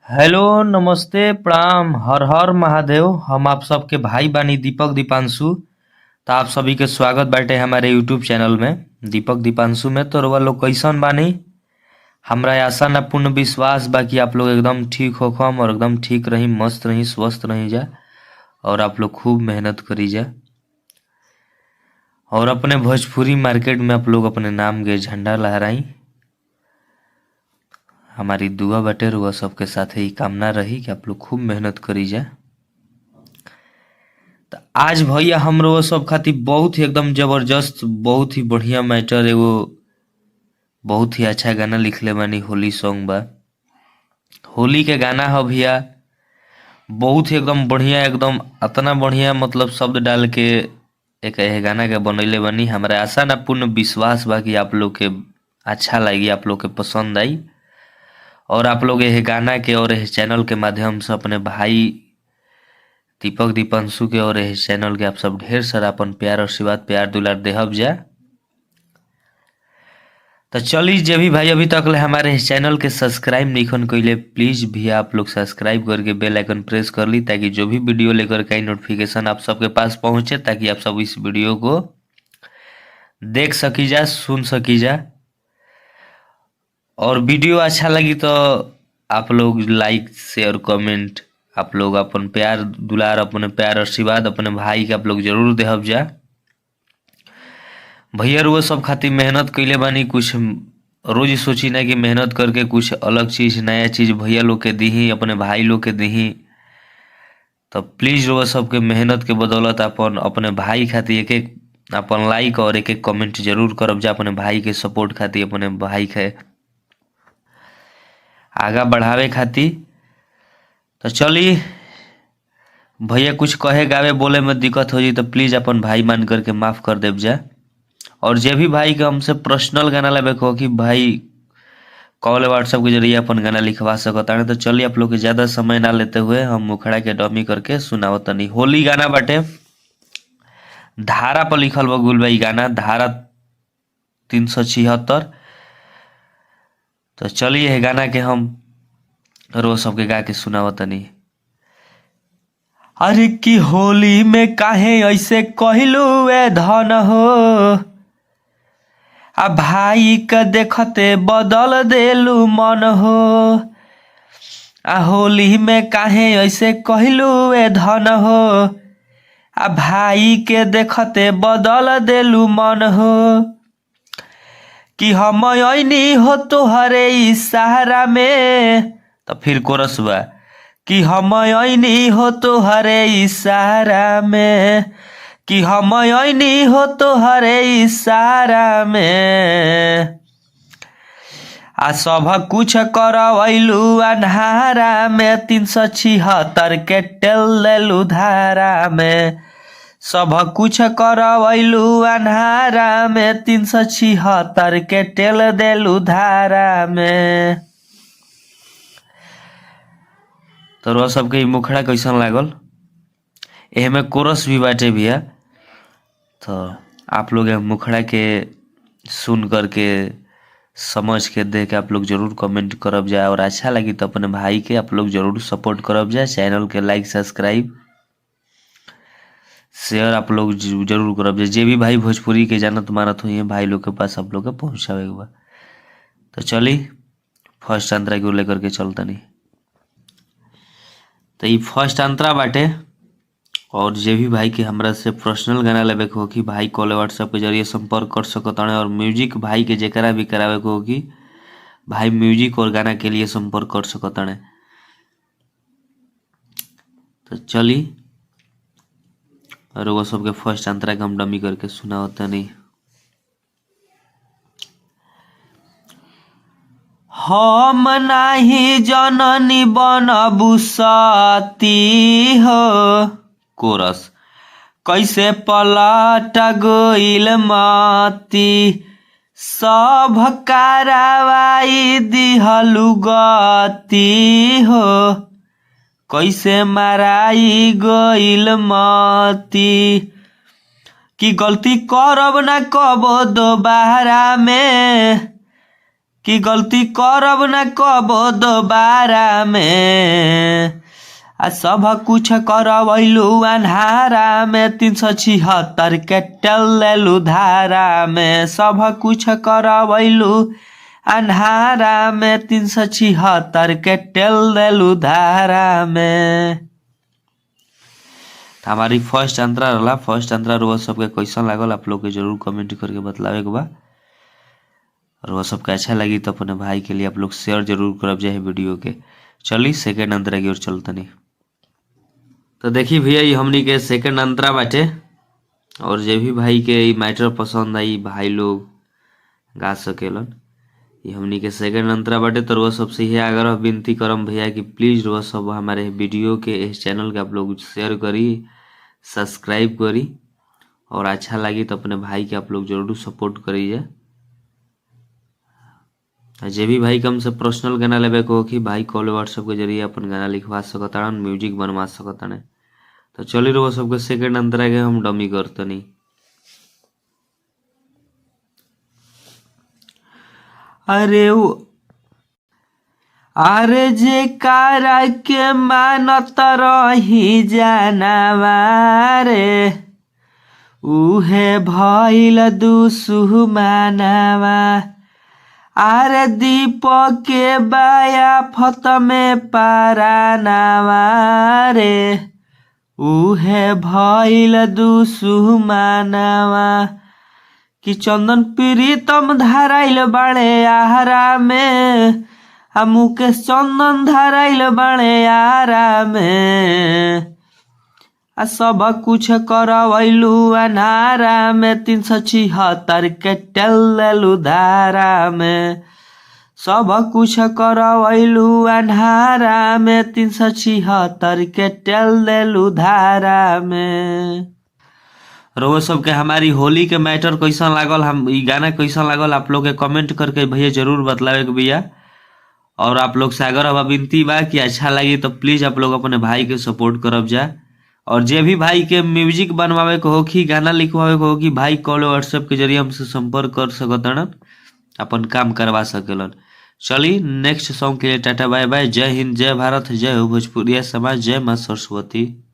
Hello, नमस्ते, प्रणाम, हर हर महादेव। हम आप सबके भाई बानी दीपक दीपांशु। त आप सभी के स्वागत बाटे हमारे यूट्यूब चैनल में दीपक दीपांशु में। तो रउआ लोग कइसन बानी? हमरा आशा ना पूर्ण विश्वास बा कि आप लोग एकदम ठीक होखम और एकदम ठीक रही, मस्त रही, स्वस्थ रही जा और आप लोग खूब मेहनत करी जा और अपने भोजपुरी मार्केट में आप लोग अपने नाम के झंडा लहराई। हमारी दुआ बाटे रउआ सबके साथे ई कामना रही कि आप लोग खूब मेहनत करी जा। त आज भैया हम रउआ सब खातिर बहुत ही एकदम जबरदस्त, बहुत ही बढ़िया मैटर, एगो बहुत ही अच्छा गाना लिखले बानी। होली सॉन्ग बा, होली के गाना ह भैया। बहुत ही एकदम बढ़िया, एकदम अतना बढ़िया मतलब शब्द डाल के एक एह गाना के बनैले बानी। हमरा आशा ना पूर्ण विश्वास बा कि आप लोग के अच्छा लागी, आप लोग के पसंद आई और आप लोग एह गाना के और एह चैनल के माध्यम से अपने भाई दीपक दीपांशु के और एह चैनल के आप सब ढेर सारा अपन प्यार आशीर्वाद, प्यार दुलार देहब जा। तो चली, जे भी भाई अभी तक ले हमारे इस चैनल के सब्सक्राइब नहीं कइले, प्लीज भी आप लोग सब्सक्राइब करके बेल आइकन प्रेस कर ली, ताकि जो भी वीडियो लेकर के आई नोटिफिकेशन आप सबके पास पहुंचे, ताकि आप सब इस वीडियो को देख सकी जा, सुन सकी जा। और वीडियो अच्छा लगी तो आप लोग लाइक, शेयर, कमेंट, आप लोग अपन प्यार दुलार, अपने प्यार आशीर्वाद अपने भाई के आप लोग जरूर देहब जा। भैया रुआ सब खातिर मेहनत कइले बानी। कुछ रोज सोची ना कि मेहनत करके कुछ अलग चीज़, नया चीज़ भैया लोग के दीही, अपने भाई लोग के दीही। तो प्लीज़ रुआ सबके मेहनत के बदौलत अपन अपने भाई खातिर एक एक अपन लाइक और एक एक कमेंट जरूर करब जा, अपने भाई के सपोर्ट खातिर, अपने भाई के आगा बढ़ावे खातिर। तो चली भैया, कुछ कहे गावे बोले में दिक्कत हो जी तो प्लीज़ अपन भाई मान करके माफ़ कर देव जा। और जे भी भाई के हमसे पर्सनल गाना लेवे के हो कि भाई कॉल व्हाट्सएप के जरिए अपन गाना लिखवा सकता है। तो चलिए, आप लोग के ज़्यादा समय ना लेते हुए हम मुखड़ा के डमी करके सुनावत तनी। होली गाना बाटे, धारा पर लिखल बा गुल भाई गाना, धारा 376। तो चलिए, ये गाना के हम रोज सबके गा के सुनावत तनी। अरे की होली में काहे ऐसे कहलू ए धन हो, आ भाई के देखते बदल देलू मन हो। आ होली में काहे ऐसे कहलू ए धन हो, आ भाई के देखते बदल देलू मन हो। कि हम ऐनी हो तोहरे इशारा में, तो फिर कोरस बा कि हम ऐनी हो तोहरे इशारा में, कि हम ऐनी हो तोहरे इशारा में। आ सब कुछ करवैलू अन्हारा में, 376 के टेल देलू धारा में। सब कुछ करवैलू अन्हारा में, 376 के टेल देलू धारा में। तो रउआ सबके ई मुखड़ा कैसन लागल? एहमे कोरस भी बाटे भैया। तो आप लोग एह मुखड़ा के सुन करके, समझ के, देख के आप लोग जरूर कमेंट करब जा और अच्छा लगी तो अपने भाई के आप लोग जरूर सपोर्ट करब जा। चैनल के लाइक, सब्सक्राइब, शेयर आप लोग जरूर करब जा। जे भी भाई भोजपुरी के जानत मानत हुई भाई लोग के पास आप लोग के पहुँचावे के बा। तो चली, फर्स्ट अंतरा के लेकर के चलतनी। तो ई फर्स्ट अंतरा बाटे और जे भी भाई के हमरा से पर्सनल गाना लेवे के हो कि भाई कॉल व्हाट्सएप के जरिए संपर्क कर सकताने। और म्यूजिक भाई के जेकरा भी करावे के हो कि भाई म्यूजिक और गाना के लिए संपर्क कर सकताने। तो चली, और वो सबके फर्स्ट अंतरा के हम डमी करके सुनावतनी। हम नाही जननी बनबु सती हो, कोरस, कैसे पलट गोइल मती, सब कारवाई दिहलु गति हो, कैसे माराई गोइल मती। कि गलती करब ना कबो दोबारा में, कि गलती करब न कबो दोबारा में। आ सब कुछ करवैलू अन्हारा में, 376 के टेल लेलू धारा में। सब कुछ करवैलू अन्हारा में, 376 के टेल देलू धारा में। त हमारी फर्स्ट अंतरा रहला। फर्स्ट अंतरा रुआ सबके कैसन लागल आप लोग के जरूर कमेंट करके बतलावे के बा। और वह सबके अच्छा लगी तो अपने भाई के लिए आप लोग शेयर जरूर करब जाए वीडियो के। चली सेकेंड अंतरा की ओर चलतनी। तो देखी भैया, ये हमनी के सेकंड अंतरा बाटे और जे भी भाई के ई मैटर पसंद आई भाई लोग गा सकेलन। ये हमनी के सेकंड अंतरा बाटे। तो रुआ सबसे यही आग्रह विनती करम भैया कि प्लीज़ रुआ सब हमारे वीडियो के इस चैनल के आप लोग शेयर करी, सब्सक्राइब करी और अच्छा लगी तो अपने भाई के आप लोग जरूर सपोर्ट करी। जे भी भाई के हमसे पर्सनल गाना लेवे के होखी, भाई कॉल व्हाट्सएप के जरिए अपन गाना लिखवा सकताड़न, म्यूजिक बनवा सकताड़े। तो चली रहो सबके सेकंड अंतरा के हम डमी करतनी। अरे वो अरे जे कारा के मानत रही जानवा रे, उहे भइल दुसुमानवा। आरे दीपक के बाया फत में पारानावा रे, उहे भइल दुसुमानवा। कि चंदन प्रीतम धराइल बाड़े आहारा में, आ मुकेश चंदन धराइल बाड़े आरा में। आ सब कुछ करवैलू अन्हारा में, 376 के टेल लेलू धारा में। सब कुछ करवैलू अन्हारा में, 376 के टेल देलू धारा में। रउआ सबके हमारी होली के मैटर कैसन लागल, हम ई गाना कैसन लागल आप लोग के कमेंट करके भैया जरूर बतलावे के भैया। और आप लोग से अगर अब विनती बा कि अच्छा लगी तो प्लीज़ आप लोग अपने भाई के सपोर्ट करब जा। और जे भी भाई के म्यूजिक बनवावे के होखी, गाना लिखवावे के होखी, भाई कॉल व्हाट्सएप के जरिए हमसे संपर्क कर सकतड़न, अपन काम करवा सकेलन। चली नेक्स्ट सॉन्ग के लिए टाटा बाय बाय। जय हिंद, जय भारत, जय हो भोजपुरिया समाज, जय माँ सरस्वती।